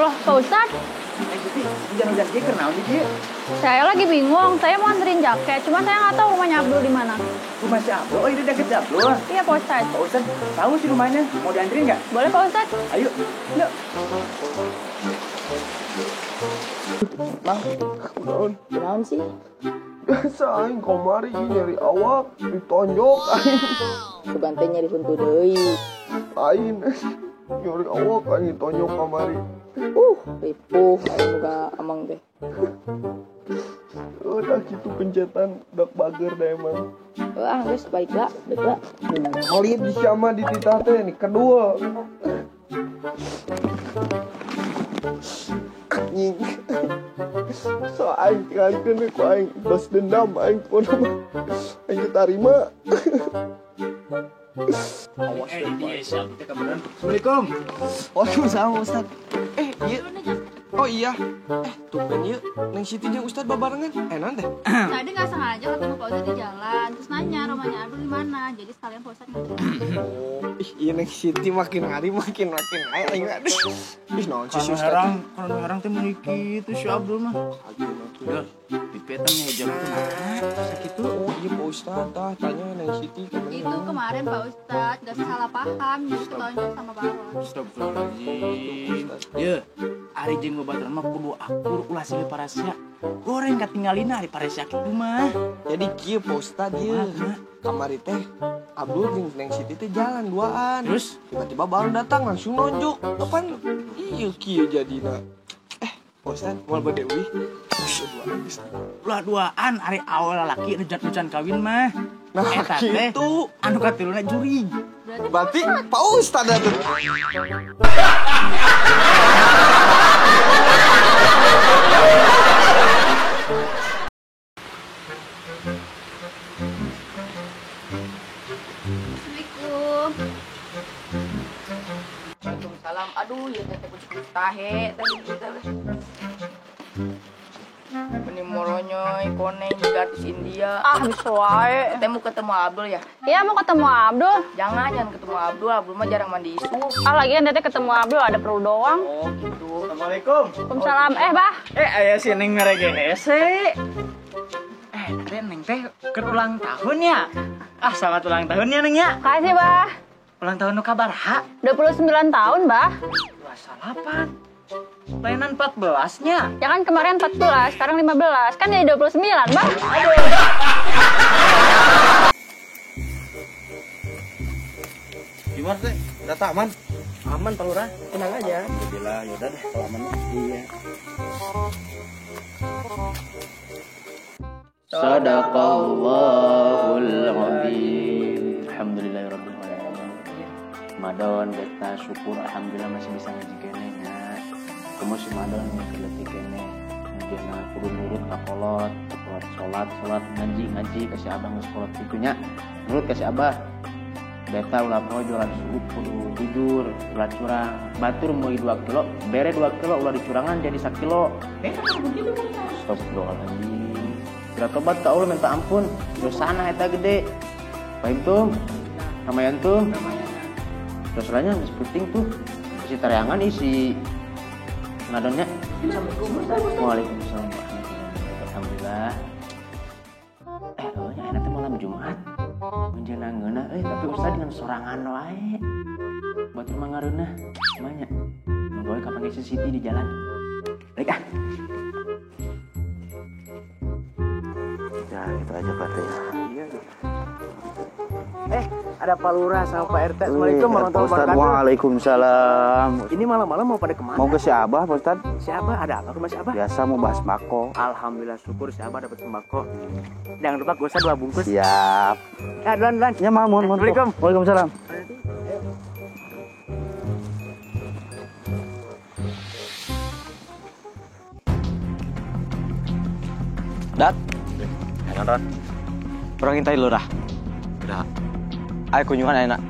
Astagfirullah, Pak Ustadz. Siti, hujan-hujan kieu keur naon di dieu? Saya lagi bingung, saya mau anterin jaket, cuma saya nggak tahu rumahnya Abdul di mana. Rumah si Abdul? Oh, ini deket si Abdul. Iya, Pak Ustadz. Pak Ustadz, tahu sih rumahnya. Mau dianterin nggak? Boleh, Pak Ustadz. Ayo. Yuk. Mang, naon? Naon sih? Biasa aing kamari nyari awak, ditonjok aing. Sugan teh nyari huntu deui. Aing nyari awak aing ditonjok kamari. Ripuh aing boga amang teh. Udah gitu pencetan dak bager dah emang. Ah, geus balik lah, balik lah. Pelit di sama di titah teh nih kedua. Anjing. So aing tinggalkeun ku aing bas dendam aing kudu mah. Aing tarima. Awas siap kita kebenaran. Assalamualaikum. Waalaikumsalam Ustaz. Iya. Oh iya. Tumben ieu Neng Siti jeung Ustaz babarengan. Naon teh? Tadi nggak sengaja ketemu Pak Ustaz di jalan, terus nanya rumahnya Abdul di mana. Jadi sekalian Pak Ustaz nganterin. Oh, ih iya Neng Siti makin hari makin aing aduh. Ih naon sih si Ustaz? Kalau orang teh mun kitu si Abdul mah. Ya, pipeta ngejam teh nah, sakitu. Oh iya Pak Ustaz, tah tanya Neng Siti kemana. Itu kemarin Pak Ustaz nggak salah paham, jadi ketonjok sama Baron. Astagfirullahaladzim. Ye, ari jeung babaturan mah kudu akur ulah silih parasea. Goreng katinggalina ari parasea kitu mah. Jadi kieu Pak Ustaz ieu. Kamari teh Abdul jeung Neng Siti teh jalan duaan. Terus tiba-tiba Baron datang langsung nonjok. Kapan ieu kieu jadina? Pak Ustaz moal bade euy. Ulah duaan ari awal lalaki nu can kawin mah. Nah, eta teh kitu anu katiluna jurig. Berarti Pak Ustaz atuh. Assalamualaikum. Waalaikumsalam. Aduh, ya teh kucing tahe teh kita. Meni moronyoy, koneng, gratis India. Ah, bisa wae. Teh mau ketemu Abdul ya? Iya, mau ketemu Abdul. Jangan ketemu Abdul. Abdul mah jarang mandi isu. Ah, lagian teteh ketemu Abdul ada perlu doang. Oh, gitu. Assalamualaikum. Waalaikumsalam. Bah. Aya si Neng merege hese. Teh Neng teh keur ulang tahun ya? Ah, selamat ulang tahun ya, Neng ya. Makasih, Bah. Ulang tahun nu kabaraha? 29 tahun, Bah. 28. Lainan 14-nya. Ya kan kemarin 14, sekarang 15. Kan jadi 29, Bah. Aduh. Gimana teh? Data aman? Aman, Pak Lurah. Tenang aja. Alhamdulillah, yaudah deh kalau aman. Iya. Sadaqallahul azim. Alhamdulillahirabbil alamin. Madon beta syukur alhamdulillah masih bisa ngaji keneh nya. Kamu si Madon keleutik keneh. Ngajina kudu nurut ka kolot, kolot salat, salat ngaji, ngaji ka si abah geus kolot kitu nya. Nurut ka si abah. Beta ulah poho jualan suup kudu jujur, ulah curang. Batur meuli 2 kilo, bere 2 kilo ulah dicurangan jadi 1 kilo. Beta kudu kitu Pak Ustaz. Astagfirullahaladzim. Kira tobat ka Allah minta ampun, dosana eta gede. Paham tuh? Kamayan tuh? Dosanya geus penting tuh. Isi tareangan isi ngadonnya. Assalamualaikum. Waalaikumsalam warahmatullahi wabarakatuh. Alhamdulillah. Nya enak teh malam Jumat. Menjeuna ngeunah euy, tapi ustaz dengan sorangan wae. Batur mah ngareunah. Banyak. Mun kapan geus si Siti di jalan. Baik ah. Ya, itu aja Pak Teh. Iya. Ada Pak Lurah sama Pak RT. Assalamualaikum warahmatullahi wabarakatuh. Waalaikumsalam. Ini malam-malam mau pada kemana? Mau ke si Abah, Pak Ustad. Si Abah ada apa ke si Abah? Biasa mau bahas sembako. Alhamdulillah syukur si Abah dapat sembako. Jangan lupa gosah 2 bungkus. Siap. Ya, duluan, duluan. Ya, mohon, mohon. Assalamualaikum. Waalaikumsalam. Dat. Ron. Orang intai lurah. Udah. Ayo kunjungan enak.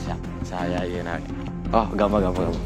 Siap. Saya iya nak. Oh, gampang gampang gampang.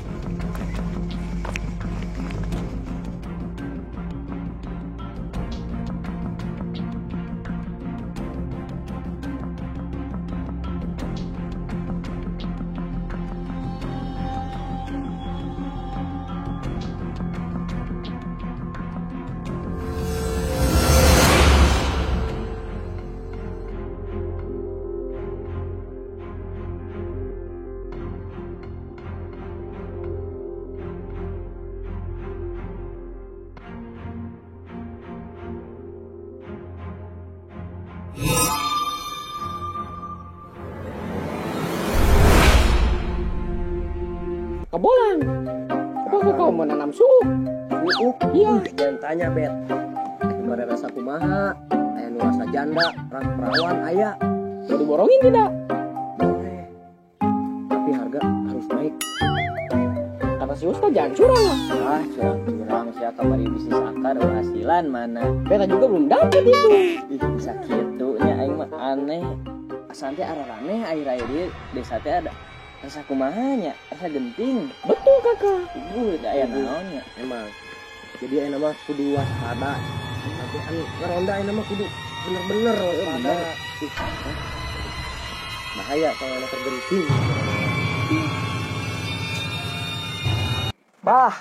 Kebolan. Apa kau mau nanam suuk? Suuk? Iya. Jangan tanya, Bet. Gimana rasa kumaha? Aya nu rasa janda, ras perawan aya. Mau diborongin tidak? Boleh. Tapi harga harus naik. Kata si Ustaz jangan curang lah. Ah, curang-curang sia kamari bisnis akar hasilan mana. Beta juga belum dapat itu. Ih, bisa kitu nya aing mah aneh. Asan teh araraneh akhir-akhir ieu desa teh ada rasa kumaha nya, rasa genting. Betul kakak. Ibu aya naon nya. Emang. Jadi aya mah kudu waspada. Tapi anu ngeronda aya mah kudu bener-bener waspada. Bahaya kalau anak tergenting. Bah,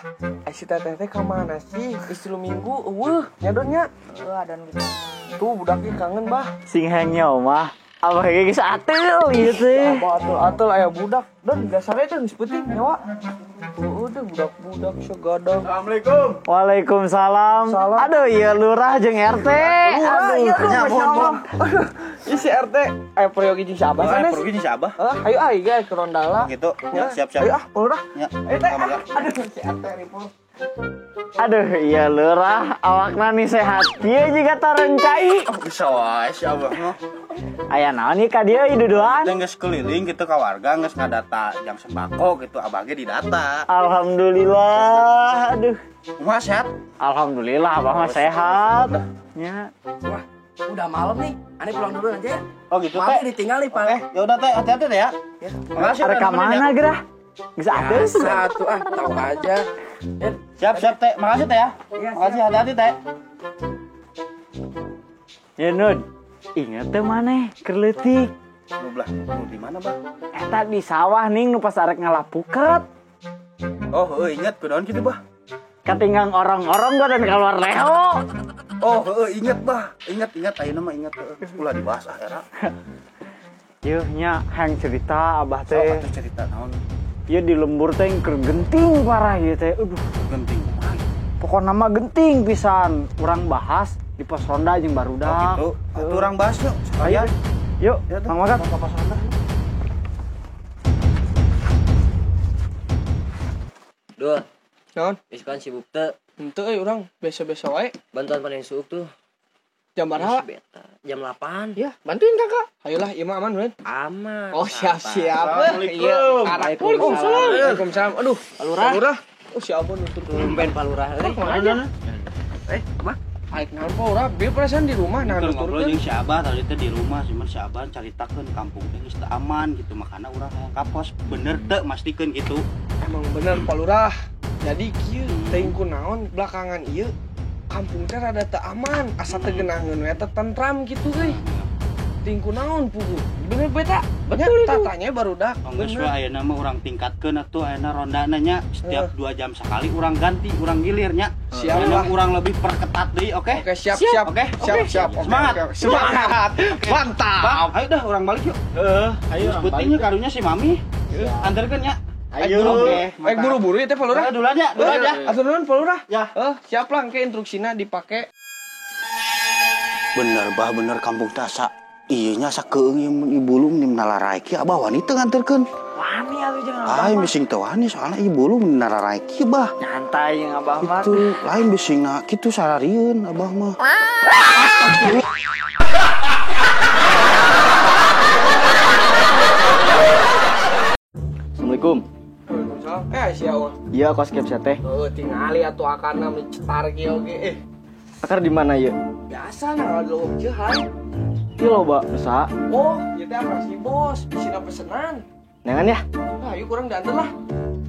si teteh teh ka mana sih? Geus 3 minggu eueuh, nyadonnya. Heuh, adon geus. Tuh budaknya kangen, Bah. Sing hengnya mah. Abah ge geus ateul ieu teh. Abah ateul-ateul aya budak. Dan dasarnya teh geus penting nyawa. Heueuh deh budak-budak segadang. Assalamualaikum. Waalaikumsalam. Aduh, ieu lurah jeung RT. Aduh, iya masyaallah. Aduh, ieu si RT aya peryogi jeung si Abah sanes. Peryogi jeung si Abah. Heuh, ayo ah guys ke rondala. Gitu. Ya, siap-siap. Ayo ah, lurah. Ya. Ayo teh. Aduh, si RT ripuh. Aduh, iya lurah, awakna nih sehat kieu jiga tarencai. Oh, bisa wae si Abah mah. Aya naon ieu ka dieu iduduan? Teh geus keliling gitu ka warga geus ngadata jang sembako gitu abah ge didata. Alhamdulillah. Aduh. Kumaha sehat? Alhamdulillah abah mah sehat. Nya. Wah, udah malam nih. Ane pulang dulu aja ya. Oh gitu teh. Maaf ditinggal nih, Pak. Ya udah teh, hati-hati teh ya. Makasih. Arek ka mana gerah? Geus atuh. Satu ah, tahu aja. Siap, siap teh. Makasih teh ya. Makasih, hati-hati teh. Ya Nud, inget teh maneh keur leutik. Nu belah, nu di mana, Bang? Eta di sawah ning nu pas arek ngalapukat. Oh, heueuh inget kunaon kitu, Bah? Katinggang orang-orang gua dan keluar leho. Oh, heueuh inget, Bah. Inget, inget ayeuna mah inget heueuh. Ulah dibahas ah era. Yeuh nya hayang cerita abah teh. Sok atuh cerita naon? Ieu di lembur teh keur genting parah ieu teh. Aduh, genting kumaha? Pokona mah genting pisan. Urang bahas di pos ronda jeung barudak. Oh gitu. Atuh urang bahas yuk sekalian. Yuk, Mang Magat. Ke pos ronda. Dul. Naon? Besok sibuk teu. Henteu euy urang biasa-biasa wae. Bantuan panen suuk tuh. Jam berapa? Jam 8. Ya, bantuin kakak. Ayolah, ieu mah aman, Ben. Aman. Oh, siap-siap. Assalamualaikum. Waalaikumsalam. Waalaikumsalam. Aduh, Pak Lurah. Lurah. Oh, si Abon nutur. Tumben Pak Lurah euy. Apa? Aik naon Pak Lurah? Bieu perasaan di rumah naon nuturkeun. Ngobrol jeung si Abah tadi teh di rumah, cuman si Abah caritakeun kampung teh geus teu aman gitu, makana urang hayang ka pos. Bener teu mastikeun gitu. Emang bener Pak Lurah. Jadi kieu teuing kunaon belakangan ieu kampung teh rada teu aman, asa teu geunaheun we teh tentram gitu euy. Teuing kunaon puguh. Bener beta. Betul itu. Tatanya barudak. Geus we ayeuna mah urang tingkatkeun atuh ayeuna rondana nya setiap 2 jam sekali urang ganti, urang gilir nya. Siap lah. Urang lebih perketat deui, oke? Oke, siap, siap. Oke, siap, siap. Semangat. Semangat. Mantap. Ayo dah urang balik yuk. Heeh, ayo urang balik. Pentingnya karunya si Mami. Anterkeun nya. Ayo. Oke. Buru-buru ya teh Pak Lurah. Duluan ya, duluan ya. Atur nuhun Pak Lurah. Ya. Siap lah engke instruksina dipake. Bener bah, bener kampung tasa. Ieu nya sakeung ieu ibulung nim nalarae kieu abah wani teu nganterkeun. Wani atuh jeung abah. Lain bising teu wani soalna ieu bulung nalarae kieu bah. Nyantai jeung abah mah. Kitu lain bisingna kitu sararieun abah mah. Assalamualaikum. Waalaikumsalam. Sia eueuh. Iya kos kep teh. Heueuh tingali atuh akarna meni cetar kieu oge. Akar di mana ieu? Biasa nah leuweung kieu hae. Ieu loba usaha. Oh, ieu teh akar si bos, bisina pesenan. Neangan ya? Nah, ayo kurang diantar lah.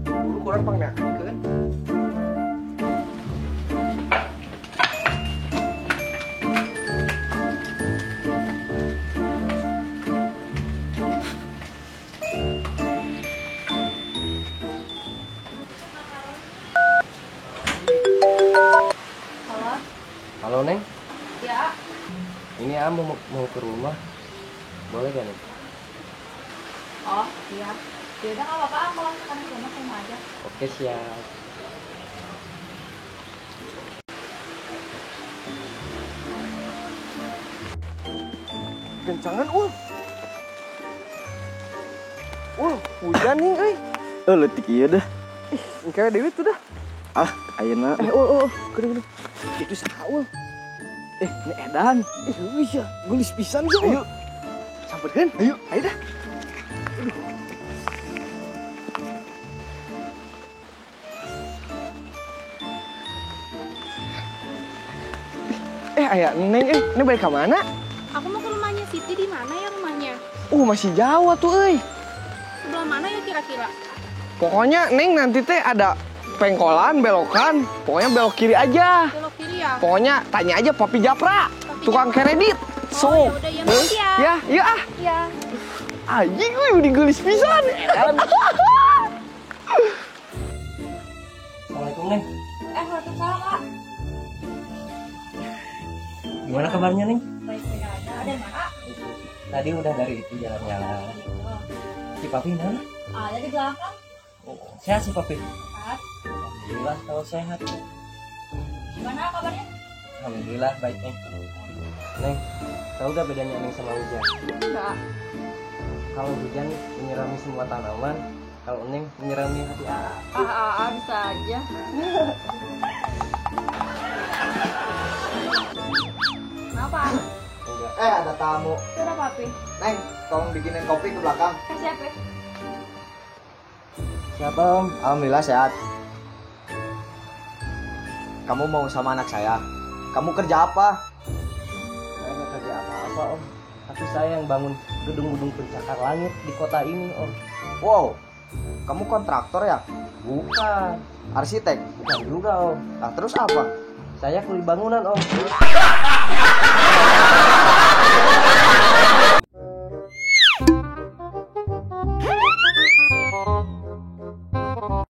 Dulu kurang pangneangankeun. Halo. Halo, Neng. Ya. Ini Am mau ke rumah. Boleh gak, Neng? Oh, iya. Ya udah enggak apa-apa, kalau misalkan ke rumah, ke rumah aja. Oke, siap. Kencangan ul. Ul, hujan nih euy. Leutik ieu dah. Ih, engke deui tuh dah. Ah, ayeuna. Ul, geuning. Itu saha ul? Ini edan. Ih, iya, geulis pisan ge. Ayo. Samperkeun. Ayo, ayo dah. Aya Neng, ini balik ke mana? Aku mau ke rumahnya Siti, di mana ya rumahnya? Masih jauh tuh, euy. Sebelah mana ya kira-kira? Pokoknya Neng nanti teh ada pengkolan, belokan, pokoknya belok kiri aja. Belok kiri ya? Pokoknya tanya aja Papi Japra, Papi tukang kredit. Oh, So, ya udah ya, makasih ya. Ya, ya ah. Ya. Anjing gue udah geulis pisan. Assalamualaikum, Neng. Waalaikumsalam, Pak. Gimana kabarnya, Neng? Baik-baik aja. Ada yang mana? Tadi udah dari itu jalan-jalan. Si Papi mana? Ada di belakang. Oh, sehat si Papi? Sehat. Alhamdulillah kalau sehat. Gimana kabarnya? Alhamdulillah baik, Neng. Neng, tahu gak bedanya Neng sama hujan? Enggak. Kalau hujan menyirami semua tanaman, kalau Neng menyirami hati A. Bisa aja. Kenapa? Enggak. Ada tamu. Sudah, Papi. Neng, tolong bikinin kopi ke belakang. Siapa? Siapa, Om? Alhamdulillah sehat. Kamu mau sama anak saya? Kamu kerja apa? Saya nggak kerja apa-apa, Om. Tapi saya yang bangun gedung-gedung pencakar langit di kota ini, Om. Wow, kamu kontraktor ya? Bukan. Arsitek? Bukan juga, Om. Nah, terus apa? Saya kuli bangunan, Om.